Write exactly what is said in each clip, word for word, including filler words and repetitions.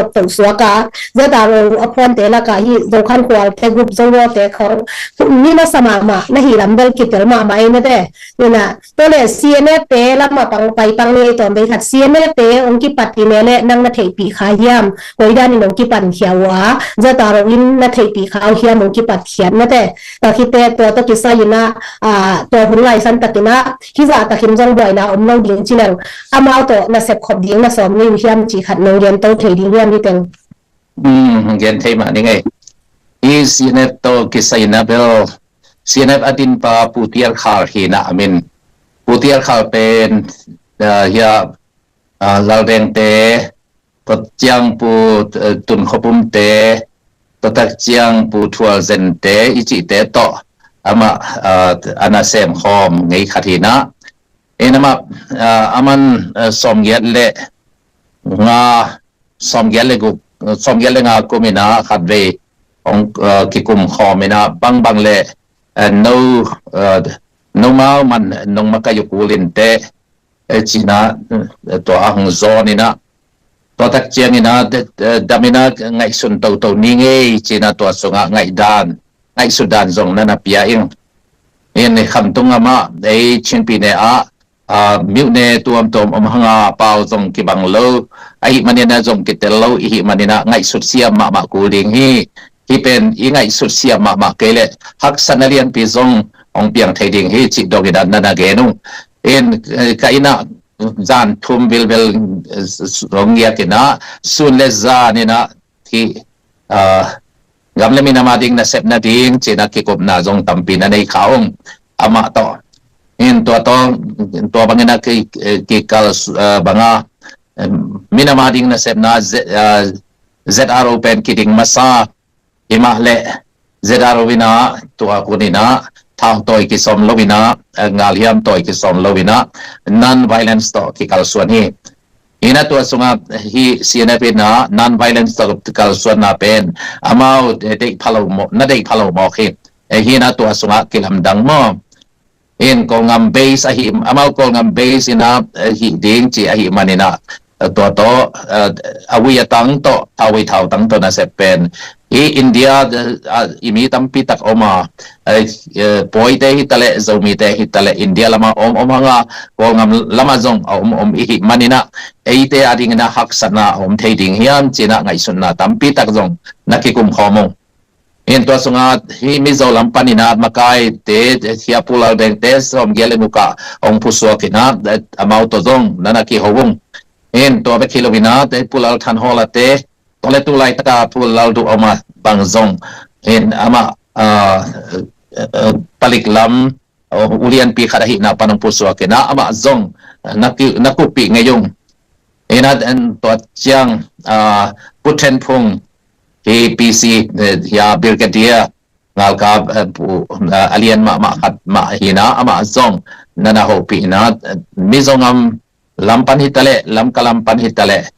tawh suak a, ZRO a phuante lakah hi Zokhankhualte, Gup, Zowote khawng ni masa mahmah na hi lam bel kitel mahmah ei mate. Ina tawle CNF te lamah pang pai pang ni ei tawm bei khat, CNF te hong kipat hi ne le nang na theihpih kha hiam? Koi danin hong kipan khia uh a, ZRO in na theihpih kha uh hiam hong kipat khiat mate? Tua khite tua tawh kisai ina, tua hun lai san takin ah hizah takin zong buaina om lo ding ci leng amau tawh na sepkhop ding na sawm ngei uh hiam ci khat nong gen to thei ding hiam hi teng? Gen thei mah ni ngei. Hi CNF tawh kisai ina bel CNF a dinpa Pu Tiar Khal hi na a min. Pu Tiar Khal pen hia Laldengte, tua ciang Pu Tun Khopumte, tua tak ciang Pu Thual Zente i cihte tawh amah a na semkhawm ngei khat hi na. In amah aman sawmgiat le nga, sawmgiat le guk, sawmgiat le nga kum ina khatvei hong kikum khawm ina bangbang le no, nomau man nong makaih uh kul inteh, cina tua a hong zawn ina, tua tak ciang ina dam ina ngaihsun toto ni ngei cina tua sungah ngaihdan, ngaihsutdan zong na na pia ing. In Khamtung amah ei Chinpi ne ah myone tuamtuam om hanga pau zong kibang lo, ahi manina zong kitel lo ihi manina ngaihsut siam mahmah kul ding hi. Hi pen i ngaihsut siam mahmah kei le haksa na lianpi zong hong piang thei ding hi cih dong ina na na gen ung. In ka ina zan thum vilvel hong giak ina sun le zan ina hi gam le minam a ding nasep nading cina kikupna zong tampi na nei kha ung amah tawh. In tua tawh tua bangina kikal banga minam a ding nasepna ZRO pen kiding masa, himah le ZRO ina tua kun ina thau tawi kisawm lo ina, ngalhiam tawi kisawm lo ina non-violence tawh kikalsuan hi. Ina tua sungah hi CNF ina non-violence tawh kalsuanna pen amau deih phalo mawk, na deih phalo mawk hi. Hi ina tua sungah kilamdang maw? In Kawlgam base ahi, amau Kawlgam base ina hi ding ci ahi manina tua tawh a ui a tang tawh, a ui thau tang tawh nasep pen hi India i mi tampi tak om a, Pawite hi taleh, Zomite hi taleh, India lama om om hanga Kawlgam lama zong a om om ihi manina eite a dingina haksatna a om thei ding hiam cina ngaihsutna tampi tak zong na kikum khawm ung. In tua sungah hi Mizo lam pan ina makaite hia Pu Laldengte sawmgiat le guk ah hong pusuak ina amau tawh zong na na kiho ung. In tua bek hi lo ina Pu Lal Thanhawlate, tua le tu laitaka Pu Lal Duh Aung a bang zong in amah palik lam ulianpi khat ahihna pan hong pusuak ina amah zong na kuppih ngei ung. Ina tua ciang Pu Then Phung hi PC hia Brigadier ngalkap a lian mahmah khat mah hina amah zong na na hopih ina Mizogam lam pan hi taleh, Lamka lam pan hi taleh,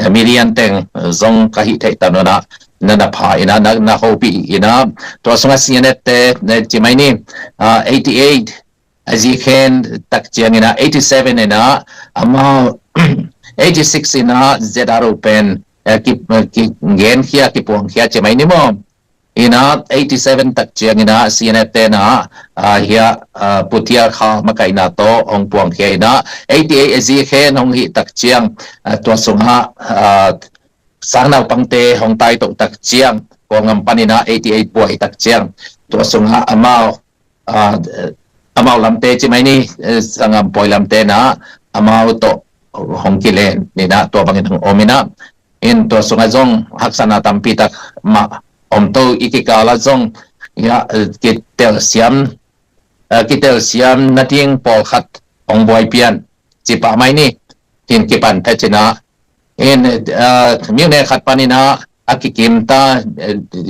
milian teng zong ka hih theih tanuna na na pha ina na hopih ina tua sungah CNF te ci mai ni, eighty eight a zikhen tak ciang ina eighty seven ina amau eighty six ina ZRO pen kigenkhia kipuangkhia ci mai ni maw? Ina eighty seven tak ciang ina CNF te na hia Pu Tiar Khal makaihna tawh hong puangkhia ina eighty eight a zikhen hong hih tak ciang tua sungah sangnaupangte hong taitoh tak ciang Kawlgam pan ina eighty eight buai tak ciang tua sungah amau amau lamte ci mai ni, sanggam pawi lamte na amau tawh hong kilen ina tua bangin hong om ina in tua sungah zong haksatna tampi tak mah om to i kikala zong kitelsiam kitelsiam nading pawlkhat hong buai pian ci pah mai ni. In kipan phet ina in myone khat pan ina a kikimta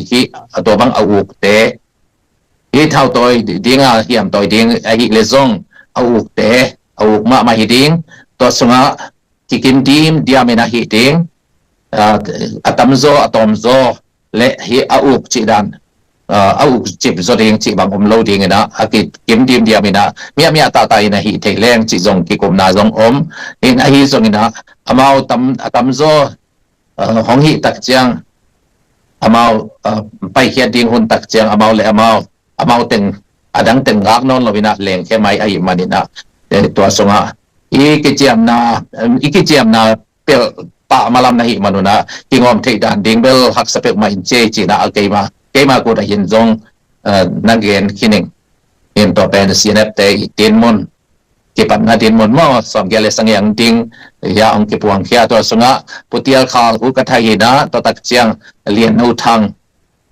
hi tua bang a ukte hi thau tawi dinga hiam tawi ding ahi le zong a ukte a uk mahmah hi ding. Tua sungah kikim dimdiam ina hi ding. A tamzaw a tawmzaw le hi a uk cih dan a uk cip zaw ding cih bang om lo ding ina a kikim dimdiam ina miahmiah tahta ina hi thei leng cih zong kikupna zong om. In ahi zong ina amau a tamzaw hong hih tak ciang amau paikhiat ding hun tak ciang amau le amau, amau teng, a dang teng ngak nawn lo inah lengkhia mai ahih man inah, tua sungah i kiciamna, i kiciamna pelh pah malam na hih man unah kingawm theih dan ding bel haksa peuhmah in ci ei cinah a keima, keima kut ahin zong na gen khin ing. In tua pen sinepte i tinmun, kipatna dinmun maw, sawmgiat le sangiang ding hia hong kipuangkhia. Tua sungah Pu Tial Khal uh ka thei hinah, tua tak ciang Lian No Thang,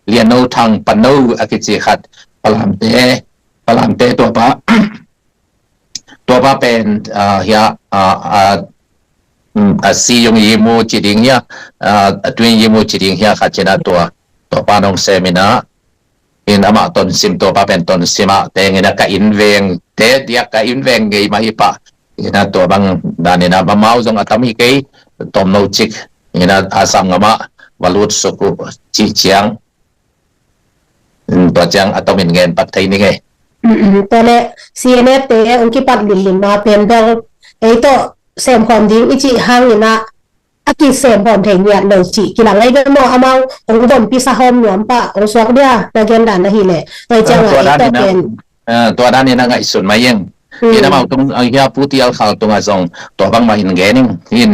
Lian No Thang Pano a kici khat, Palamte, Palamte tua pa, tua pa pen hia a si yung yi mu ci ding hia, a twin yi mu ci ding hia khat cinah tua, tua pa nong sem inah, in amah tonsim, tua pa pen tonsim ah teng inah ka inn veng te diak, ka inn veng ngei mah hi pah. Inah tua bang dan inah amau zong a tam hi kei, tomno cik inah a sam ngamah va lut suk uh cih ciang, tua ciang a tomin ngen pak thei ni ngei. Tua le C N F te hong kipat limlim a pen bel ei tawh semkhawm ding i cih hang inah a kisem hawm thei ngiat lo cih kilang ahi ve maw, amau hong vom pisa hawm nuam pah hong suak dia na gen dan ahih leh. Tua ciang a tua dan inah, tua dan inah ngaihsun mai ing. In amau tung a hia Pu Tial Khal tungah zong tua bangmah in gen ing. In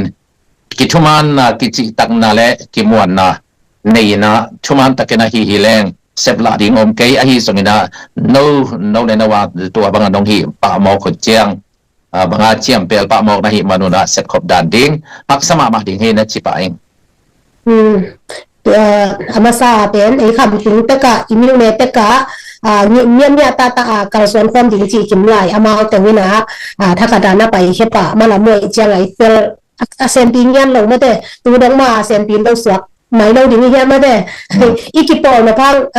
kithumanna, kicihtakna le kimuanna nei inah thuman takin ahi hi leng seplah ding om kei ahi zong inah no, no le no a tua bangah nong hih pah mawk uh ciang banga ciampel pah mawk na hih man unah sepkhop dan ding haksa mahmah ding hi na ci pah ing. A masa pen ei khamtung tekah, i miune tekah miamia tahtah a kalsuan khawm ding cih kim lai amau teng inah thakhat a na paikhia pah malam muai ciang a i pel a senpi ngian lo mate, tu dong ma a senpi lo suak mai lo ding i hiam mate. I kipawl na phang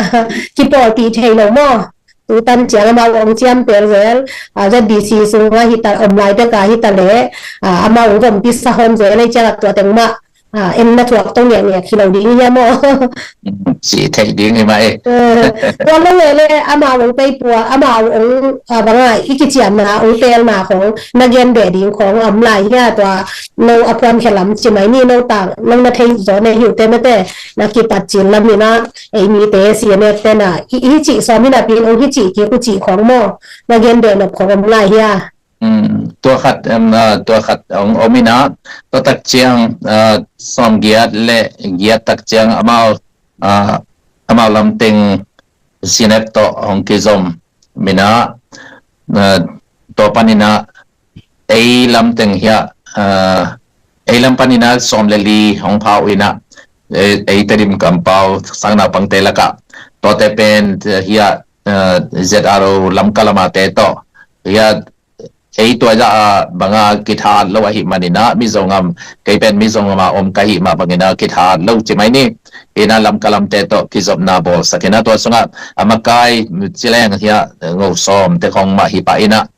kipawlpih thei lo maw? Tu tan ciang amau hong ciampel zel, Z B C sungah hita om lai beka hita le amau hong vom pisa hawm zel ei ciang a tua teng mah en na thuak to ngiakngiak hi lo ding i hiam maw? Ci thei ding hi mah e. Tua lo le le amau hong peipua, amau hong banga i kiciamna hong pelna khong na gen beh ding khong a om lai hia, tua no a phuan khe lam ci mai ni, no tang no na thei zaw ne hiu te mate, na kipat cin lam inah ei mite C N F te na hi cih sawm inah pin ong hi cih kik uh cih khong maw, na gen beh nop khong om lai hia? Tua khat, tua khat ong om inah, tua tak ciang sawmgiat le giat tak ciang amau, amau lamteng sinep tawh hong kizom minah, tua paninah ei lamteng hiah, ei lam paninah sawm le li hong pha uh inah, ei Tedim kampau sang naupangte lakah tuate pen hiah, Z R O Lamka lamate tawh hiah ei tua zah a banga kithat lo ahih maninah Mizo ngam, kei pen Mizo ngam a om ka hih mah banginah kithat lo ci mai ni. Inah Lamka lamte tawh kizopna bawlsak inah tua sungah a makai cileng hiah ngo sawm te khong mah hi pah inah,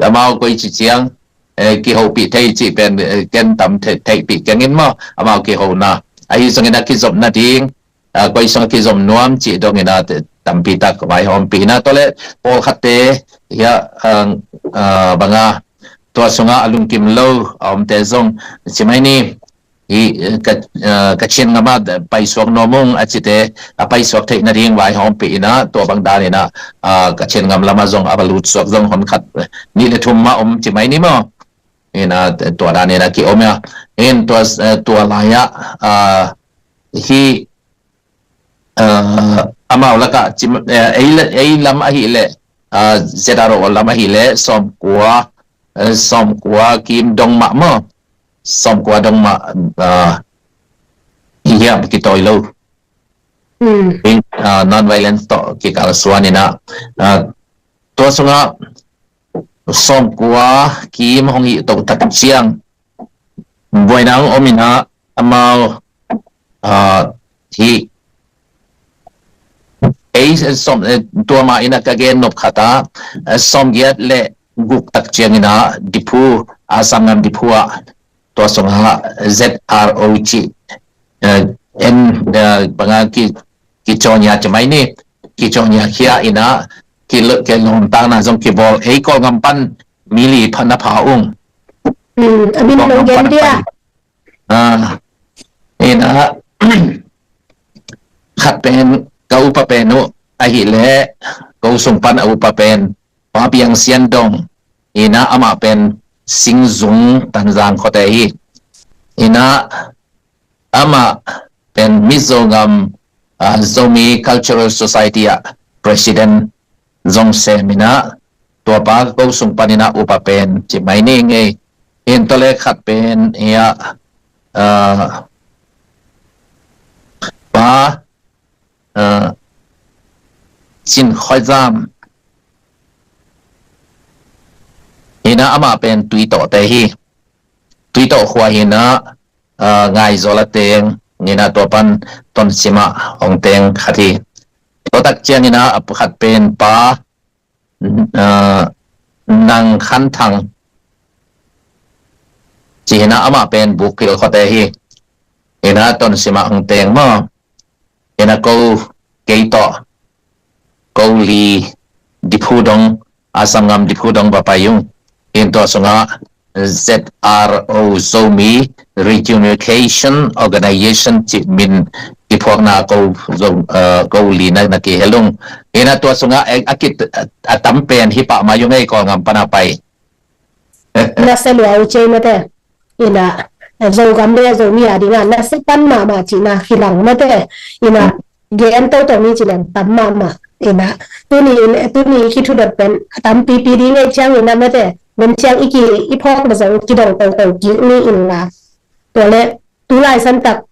amau koi ci ciang kihopih thei cih pen ken tam theihpih keng in maw, amau kihona ahi zongin a kizop nading koi sung a kizom nuam cih dongin a tampi tak vaihawmpih inah, tua le pawlkhatte hiah banga tua sungah a lungkim lo a omte zong ci mai ni. Hi Kachin ngam ah paisuak nuam ung a cite a paisuak theih nading vaihawmpih inah, tua bang dan inah Kachin ngam lamah zong a va lutsuak zong honkhat nih le thum mah om ci mai ni maw? Inah tua dan inah ki-om ia. In tua, tua lai-ah hi amau lakah ei lam ahih leh, Z R O lam ahih leh sawmkua, sawmkua kim dong mah maw, sawmkua dong mah hiam kitawi lo. Non-violence tawh kikalsuan inah tua sungah sawmkua kim hong hih toh tak ciang buaina hong om inah amau hi ei sawm, tua mah inah ka gen nop khat ah sawmgiat le guk tak ciang inah Diphu, Assam ngam Diphu ah tua sungah Z R O cih en banga ki, kicaw nia ci mai ni. Kicaw nia khia inah kilawmtakna zong kibawl, ei Kawlgam pan mi li pha na pha ung. A min lo gen dia. Ina khat pen ka upa pen uh ahih leh ko sung pan a upa pen Pa Piang Sian Dong, ina amah pen Singzung Tanzang khuate hi. Ina amah pen Mizogam, ah, Zomi Cultural Society ah president zong sem ina, tua pa ko sung pan ina upa pen ci mai ni ngei. In tua le khat pen ia, ah, Pa, ah, Cin Khoi Zam, ina amah pen Tuitawh te hi. Tuitawh khua hi ina, ah, Ngai Zawl a teng, ina tua pan Tonsim ah hong teng khat hi. Tua tak ciang ina a khat pen Pa, ah, Nang Khan Thang, ci ina amah pen Bukphil khuate hi. Ina Tonsim ah hong teng maw. Ina ko, kei tawh, ko li Diphu dong, Assam gam Diphu dong va pai ung. In tua sungah Z R O, Zomi Reunification Organization cih min kiphuakna ko, Zo-, eh, ko li na, na kihel ung. Ina tua sungah, eh, a kit, a tam pen hi pah mai ung ei, Kawlgam pan a pai. Na se lua u cei mate. Ina, eh, Zogam le Zomi a dingah na se pan mahmah cihna kilang mate. Ina, gen toto mi ci leng tam mahmah. Ina, tuni in, tuni i kithudot pen a tampipi ding ei ciang ina mate. Men ciang i ki, i phawk le zong kidong toto kik ni inla. Tua le, tulai santak,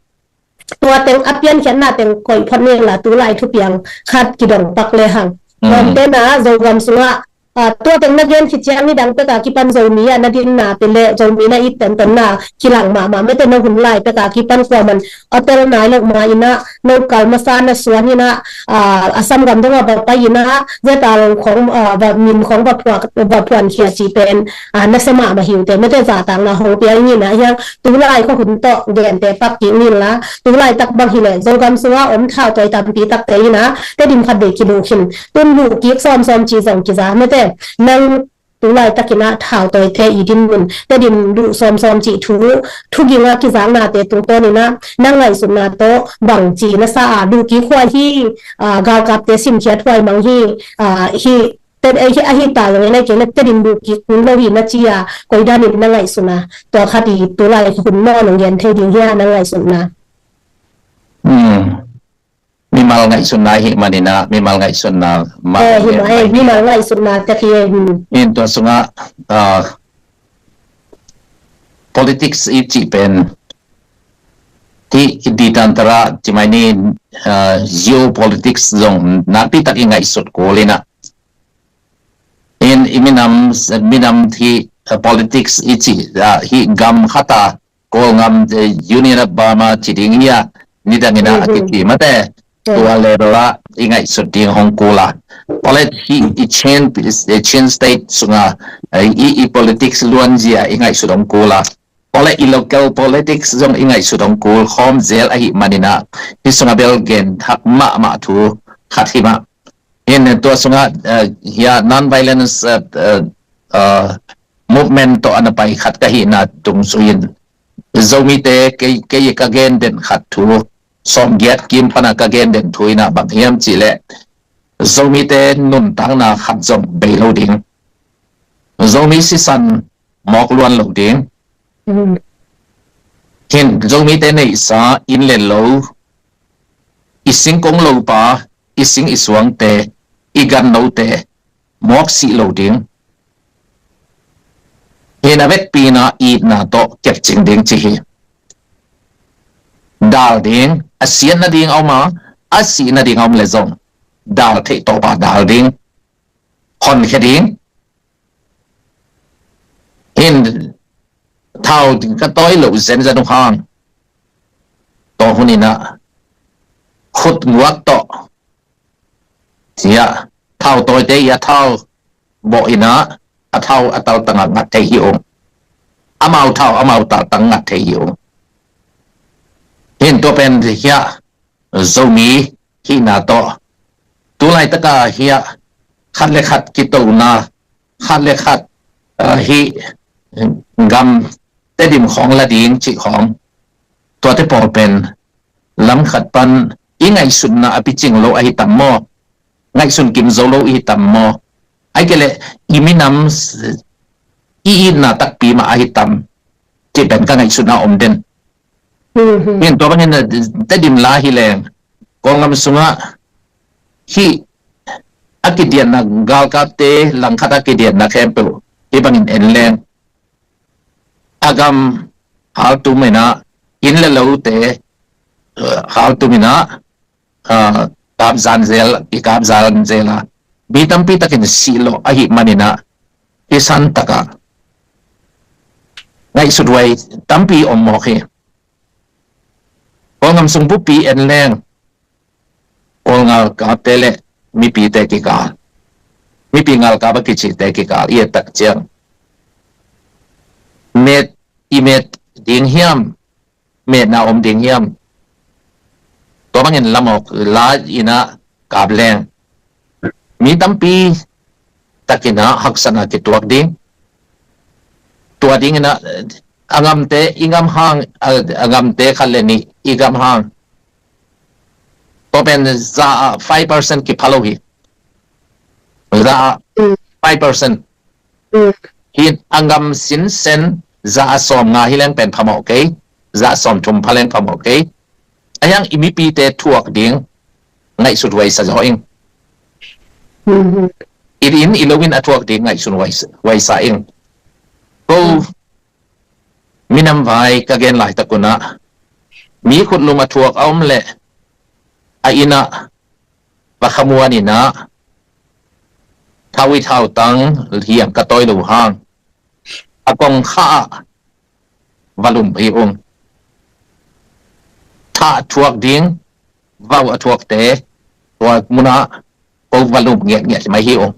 tua teng a piankhiatna teng koih phot ni inla, tulai thupiang khat kidong pak le hang. Mm. Tua tena Zogam sungah, ah, tua teng na gen khit ciang nidang peka kipan Zomi a na dinna pele, Zomi na it tentonna kilang mahmah mate, na hun lai peka kipan kuaman a tel nai lo ma ina, no kal masa na suan ina, ah, Assam gam dong a va pai ina, zetal khong, ah, va min khong va phuak, va phuan khia ci pen, ah, na se mahmah hi ute mate, zatakna hong pia ing ina hiang, tulai khuahun tawh gente pak kik ni inla, tulai tak bang hi leh Zogam sungah om thautawi tampi takte ina Tedim khat vei kiluh khin, tun luh kik sawmsawm ci zong kiza mate. Nang tulai tak ina thautawite i dinmun Tedim luh sawmsawm cih thu, thuging a kizaknate tungtawn ina na ngaihsutna tawh bang ci na sa a, luh kik huai hi, ah, galkapte simkhiat huai mang hi, ah, hi, Te, eh, hi, ahi ta zong ina kei le Tedim luh kik kul lo hi na ci a, koi danin na ngaihsutna, tua khat i tulai hun maw nong gen thei ding hia na ngaihsutna? Hmm. Mimal ngaihsutna hi manina, mimal ngaihsutna ma, eh, hi ma, eh, mimal ngaihsutna te hi, eh, hmm. In tua sungah, ah, politics i cih pen hi, hi di tantara ci mai ni, ah, geopolitics zong nakpi tak i ngaihsut kul ina. In i minam, minam hi, ah, politics i cih, ah, hi gam khat a Kawlgam, eh, Union of Burma ci ding hi a, nidang ina a kiti mate. Tua level ah i ngaihsut ding hong kul a. Pale hi i Chin, i Chin State sunga, eh, i, i politics luanzia i ngaihsut hong kul a. Pale i local politics zong i ngaihsut hong kul khawm zel ahi manina, hi sunga bel gen thak mahmah thu khat hi mah. In tua sunga, eh, hia non-violence, eh, eh, eh, movement tawh ana pai khat ka hihna tung suin Zomite kei, kei ka gen den khat thu, sawmgiat kim pana ka gen den thu ina bang hiam cih leh Zomite nuntakna khat zong bei lo ding. Zomi sisan mawk luan lo ding. Mm. Hin Zomite neihsa inn le lo, i singkung lopa, i sing i suangte, i gannote mawk sih lo ding. Hin a vekpi ina itna tawh kepcing ding ci hi. Dal ding, a siat nading a om a, a sih nading a om le zong dal theih tawpa dal ding. Honkhia ding. Hin thau ka tawi loh zenzen uh hang, tua hun ina khut nguak tawh, cia, thau tawite i a thau bawh ina, a thau a taltangah ngat thei hi ung. Amau thau amau taltang ngat thei hi ung. Hin tua pen hia, Zomi hihna tawh, tulai taka hia, khat le khat kitona, khat le khat, ah, hi gam Tedim khawng la ding cih khawng, tuate pawl pen lam khat pan i ngaihsutna a picing lo ahi tam maw? Ngaihsun kim zo lo i hi tam maw? Ai kei leh i minam s-, i itna takpi mah ahi tam? Cih pen ka ngaihsutna om den. Min tua bangin Tedim la hi leng, Kawlgam sungah hih a kidiatna, galkapte langkhat a kidiatna khempeuh hih bangin en leng, a gam haltum inah, inn le lote, eh, haltum inah, ah, kapzan zel, i kapzan zel a, mi tampi takin sih lawh ahi maninah, i san takah ngaihsut huai tampi om mawk hi. Kawlgam sung bupi en leng, Kawl ngalkapte le mipite kikal, mipi ngalkap a kicite kikal i et tak ciang, met, i met ding hiam, metna om ding hiam? Tua bangin lamawk la inah kap leng, mi tampi takinah haksatna kituak ding. Tua dinginah a ngamte i gam hang, a, a ngamte khat le nih i gam hang, tua pen za ah five percent kipha lo hi. Za ah five percent. Hi a gam sinsen za ah sawm nga hi leng pen phamawh kei, za ah sawm thum pha leng phamawh kei. A hiang i mipite thuak ding ngaihsut huaisa zaw ing. I in i lo in a thuak ding ngaihsun huaisa, huaisa ing. Ko minam vai ka gen laitak unah, mi khutlum a thuak a om leh a innah va khamuan inah, thau i thautang hiang ka tawi lo hang, a kongkhak ah va lum hi ung. Thah thuak ding vau a thuakte tua munah ko va lum ngiatngiat mai hi ung.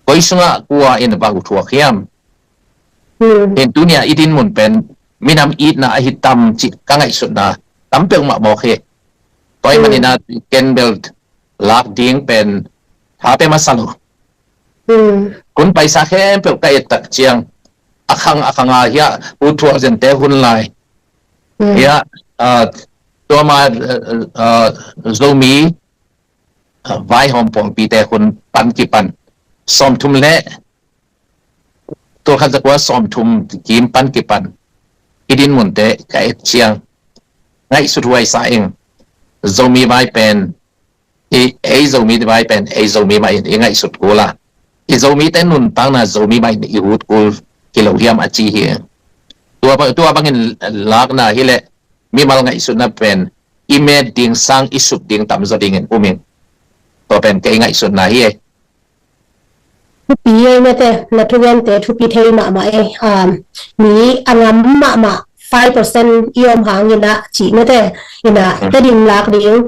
Koi sungah kua in vau thuak hiam? Hin tunia i dinmun pen minam itna ahi tam cih ka ngaihsutna tam peuhmah mawk hi. Tua hi maninah ken bel lak ding pen tha pe masa lo. Hun paisa khempeuh ka et tak ciang, a khang a khang a hiah, U Thual Zente hun lai hiah, ah, tua ma, ah, ah, Zomi, ah, vaihawm pawlpite hun pan kipan, sawmthum le tulkhat zakua sawmthum kim pan kipan i dinmunte ka et ciang, ngaihsut huaisa ing. Zomi vai pen, i, ei Zomi vai pen ei Zomi mah in i ngaihsut kul a, i Zomite nuntakna Zomi mah in i ut kul hi lo hiam a ci hi. Tua ba-, tua bangin lakna hi leh mimal ngaihsutna pen i met ding sang i sut ding tamzaw dingin um ing. Tua pen kei ngaihsutna hi ei. Thupi ei mete, na thugente thupi thei mahmah ei. Um, mi a ngam mahmah five percent i om hangin ah cih mete, ina Tedim lak ding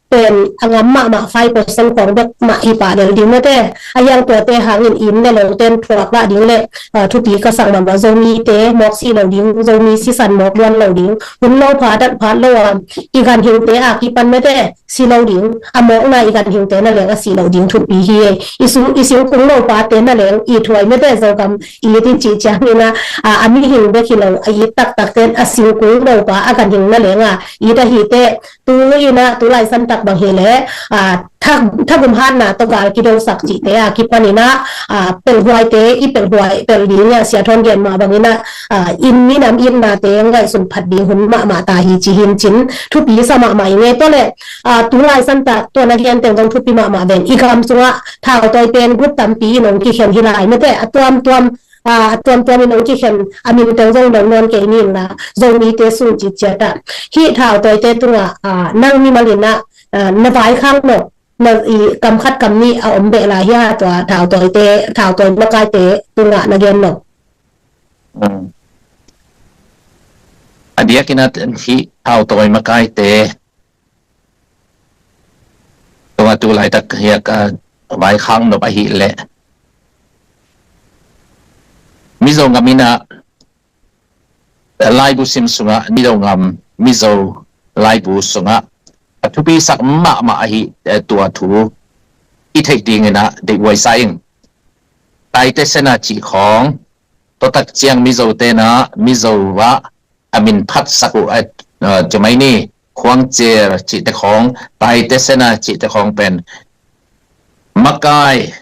pen a ngam mahmah five percent khawng bek mah hi pah lel ding mete. A hiang tuate hangin inn le lote in thuak lah ding le, ah, thupi ka sak mahmah, Zomite mawk si lo ding, Zomi sisan mawk luan lo ding. Hun lo phat, dat phat lo a, i ganhingte a kipan mete si lo ding, a mawkna i ganhingte na leng a si lo ding thupi hi ei. I sung, i singkung lopate na leng i thuai mete, Zogam i it i cih ciangin ah, a, a mihing bek hi lo, a it taktakte in a singkung lopa a ganhing na leng a it ahih teh, tu in ah, tu laisan tak bang hi leh, a, thak, thagum hatna tawh gal kidosak cihte a kipan in ah, a, pelhhuaite, i pelhhuai, pelh ding a, Sia Thawn gen mah bangin ah, a, inn minam itnate ngaihsun phat ding hun mahmah ta hi ci hi in cin, thupi sa mahmah i ngei tawh leh, a, tu laisan tak tua na gen teng zong thupi mahmah ven. I gam sungah thautawi pen group tampi in hong kikhen hi lai mete, a tuamtuam, a, a tuamtuam in hong kikhen, a min teng zong dong nawn kei ni in la, Zomite sung cih ciat ah. Hih thautawite tungah, a, nang mimal in ah, a, na vaikhak nop, na i kam khat kam nih a om beh lai hia, tua thautawite, thautawi makaite tungah na gen nop? Um, a diakin ah hih thautawi makaite tungah tu laitak hiak a vaikhak nop ahih leh, Mizo ngam in ah, laibu sim sungah, Mizo ngam, Mizo laibu sungah a thupisak mahmah ahi, eh, tua thu i theih dingin ah deihhuai sa ing. Taite Sena cih khawng, tua tak ciang Mizote in ah Mizo ah a min phatsak uh, eh, Cumaini, khuangcier cihte khawng, taite sena cihte khawng pen makai,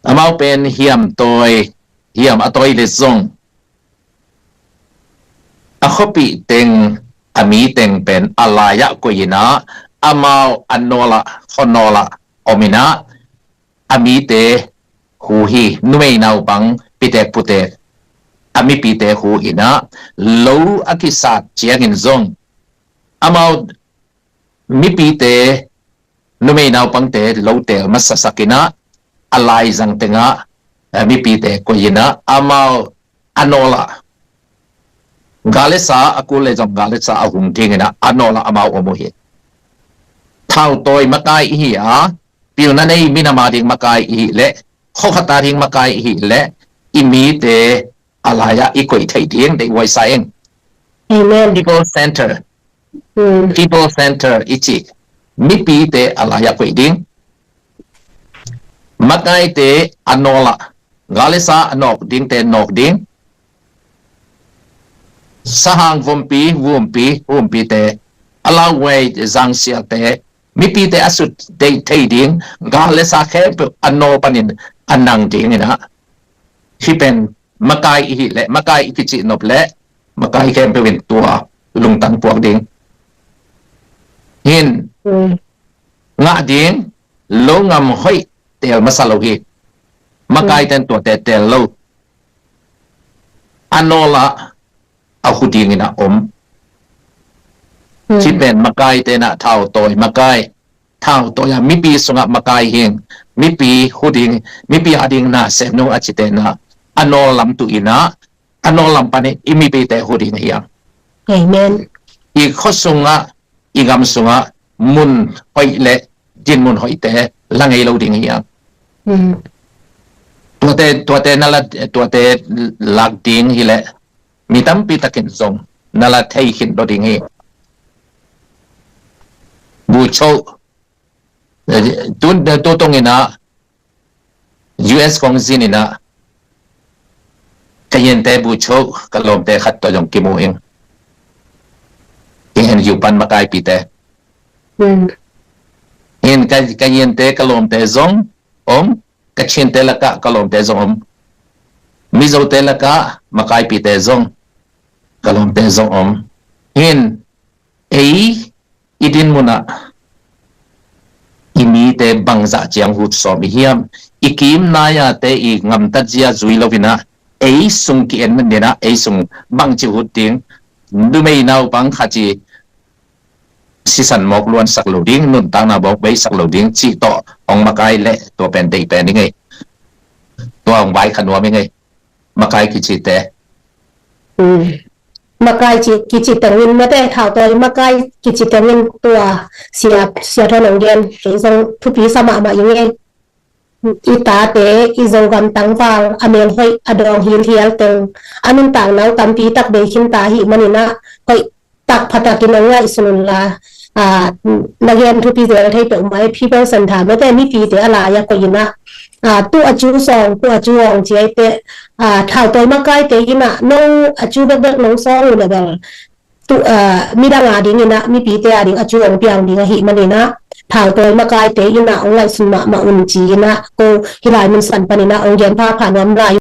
amau pen hiam tawi, hiam a tawi le zong a khuapih teng, a mi teng pen a lai-ah koih inah, amau a nawlah, khuanawlah om inah, a mite hu hi. Numei naupang pitek putek a mipite hu inah, lo a kisat ciangin zong amau mipite, numei naupangte lo teel masasak inah, a laizang tengah a mipite koih inah, amau a nawlah, gal le sa a kul le zong gal le sa a hung ding inah, a nawlah amau om uh hi. Thautawi makai ihi a, pilna nei minam a ding makai ihi leh, khuakhat a ding makai ihi leh, i mite a lai-ah i koih theih ding deihhuai sa ing. Amen. People center. People center i cih, mipite a lai-ah koih ding. Makaite a nawlah, gal le sa a nawk dingte nawk ding. Sahang vumpi, vumpi, vumpite, a lauhuai zangsiate, mipite a sut deih thei ding, gal le sa khempeuh a nawl panin a nang ding inah, hih pen makai ihi leh, makai i kicih nop leh, makai khempeuh in tua lungtang puak ding. Hin ngah ding, lo ngam hoih teel masa lo hi. Makaite in tuate teel lo. A nawlah a hu ding inah om. Hih pen makaite inah thautawi makai, thautawi a mipi sungah makai hing, mipi hu ding, mipi a ding na sem nung a cite inah, a nawl lam tu inah, a nawl lam panin i mipite hu ding hi hang. Amen. I khua sungah, i gam sungah mun hoih le dinmun hoihte la ngei lo ding hi hang. Tuate, tuate na la, tuate lak ding hi leh, mi tampi takin zong na la thei khin lo ding hi. Bucho, tu, tu tong inah, U S kong zin inah, ka yinte bucho, ka lawmte khat tawh zong kimu ing. Ki hen U pan makaipite. Hin ka, ka yinte, ka lawmte zong om, Kachinte lakah ka lawmte zong om. Mizote lakah makaipite zong, ka lawmte zong om. Hin, ei i dinmun ah i mite bangzah ciang hut sawm i hiam? I kim nai-ate i gamtat zia zui lo inah, ei sung ki-en man dinah, ei sung bangci hut ding, numei naupang khat i sisan mawk luansak lo ding, nuntakna mawk beisak lo ding cih tawh hong makai leh, tua pen deih pen i ngei. Tua hong vaikha nuam i ngei. Makai kicite. Makai ci, kici tengin mate, thautawi makai kici tengin tua sia, sia thawn hong gen, kei zong thupi sa mahmah i ngei. I tate, i Zogam tangval, a melhoih, a dawng hilhial teng, a nuntakna uh tampi tak bei khinta ahih maninah, hoih tak pha takin hong ngaihsun unla, na gen thupi zel thei peuhmah hi. People Center mate, mipite a lai-ah koih inah, tu a cu sawng, tu a cu awng ciaite, thautawi makaite inah, no a cu bekbek nong sawng uh le bel, tu, midang a ding inah, mipite a ding a cu hong piang ding ahih maninah, thautawi makaite inah hong ngaihsun mahmah un ci inah, ko hih lai mun san paninah hong gen phapha nuam lai.